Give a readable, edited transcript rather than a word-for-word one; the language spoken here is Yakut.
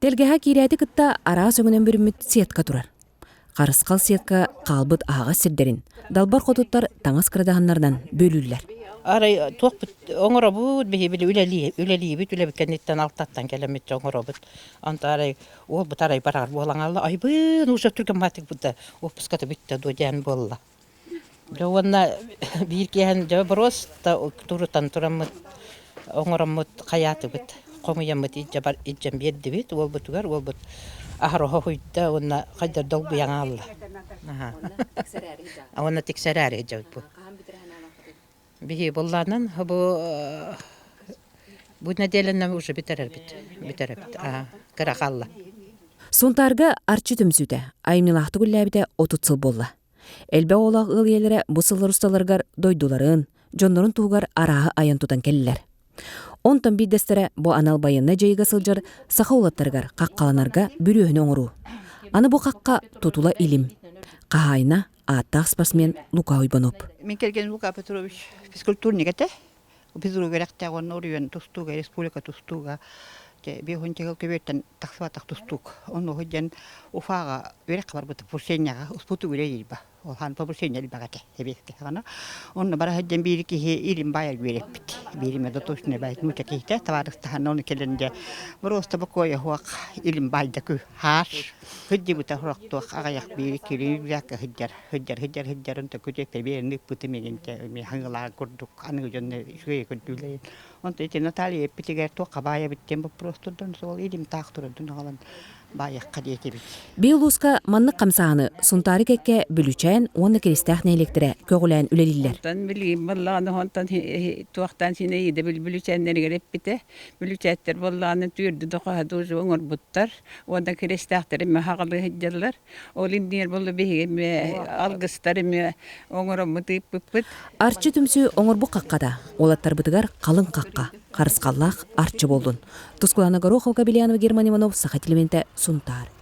Тэлгэһэ киирээти кытта араас өҥүнэн бүрүммүт сетка турар. Харысхал сетка хаалбыт аһаҕас сирдэрин далбар хотуттар таҥас кырадаһыннарынан бөлүүллэр. Арай туохпут оҥоробут, биһи били үлэлии, үлэлиибит, үлэбит кэнниттэн алтаттан кэлэммит оҥоробут. Онто арай уолбут арай барар буолан алла айбын уже түргэн баатык бутта отпуската бүттэ дуо диэн буолла. Дьэ уонна биир киэһэн дьэ просто турутан тураммыт оҥороммут хайаатыбыт хомуйаммыт илдьэ бар илдьэн биэрдибит уолбутугар уолбут аһар оһо уһуйда уонна хайдар долгуйан аалла. Уонна тиксэрээри дьэ бу. Биһи буллаанан бу бу нэдиэлэнэн уже бүтэрэрбит бүтэрэрбит кыра хаалла. Сунтаарга Арчы түмсүүтэ айымньылаахтык үлэлээбитэ 30 сыл буолла. Элбэх оҕолоох ыал ийэлэрэ бу сыллар усталарыгар дойдуларын, дьоннорун туһугар арааһы айан тутан кэллилэр. Онтон биирдэстэрэ бу анал байыаннай дьайыыга сылдьар саха уолаттарыгар хаххаланарга бүрүөһүнү оҥоруу. Аны бу хахха тутула илим. Хаһаайына ааттаах спортсмен Лука Уйбанов. Мин кэргэним Лука Петрович физкультурник этэ. Физрук үөрэхтээх уонна уруйан тустууга, республика тустууга биэһун чыгыл көбүөттэн тахсыбатах тустуук. Онно диэн Уфаҕа үөрэххэ барбыт повышениеҕа успуту үлэлиирба. Ол хаан повышение элбэх этэ сэбиэскэй саҕана. Онно бара сылдьан биир киһи илин баайар үөрэппит. Бииримэ доточный баай нуучча киһитэ табаарыстаһан ону кэлэн дьэ боруоста бокуойа суох илин баайда кү хаар сылдьыбыта сорохтуох аҕыйах биир кири бяка сылдьар сылдьар сылдьар сылдьар онто күтүөккэ биэрэн ыыппытым игинтэ эмиэ хаҥылаан курдук аныгы дьонно үчүгэй көрдүүлэрин онто ити Наталья эппитигэр туохха баайабыт диэн боппуруос турдан суол илим таах турардын аҕалан баайыахха диэтибит. Бии улууска маннык хамсааһыны Сунтаары кэккэ Бүлүүчээн уонна Киристээх нэһилиэктэрэ көҕүлээн үлэлииллэр. Онтон билигин буоллаҕына онтон туохтан син идэбил бүлүүчээннэригэр эппитэ. Бүлүүчээттэр буоллаҕына түөрдү дохоһо дуужу оҥорбуттар. Уонна киристээхтэр эмиэ хаҕалыы сылдьаллар. Ол иннигэр буолла биһиги эмиэ алгыстар эмиэ оҥороммут ыыппыппыт. Арчы түмсүү оҥорбут хаххата уолаттарбытыгар халыҥ хахха, харысхаллаах арчы буоллун. Тускулана Горохова, Кабельянова, Герман Иванов, Саха телевидениетэ, Сунтаар.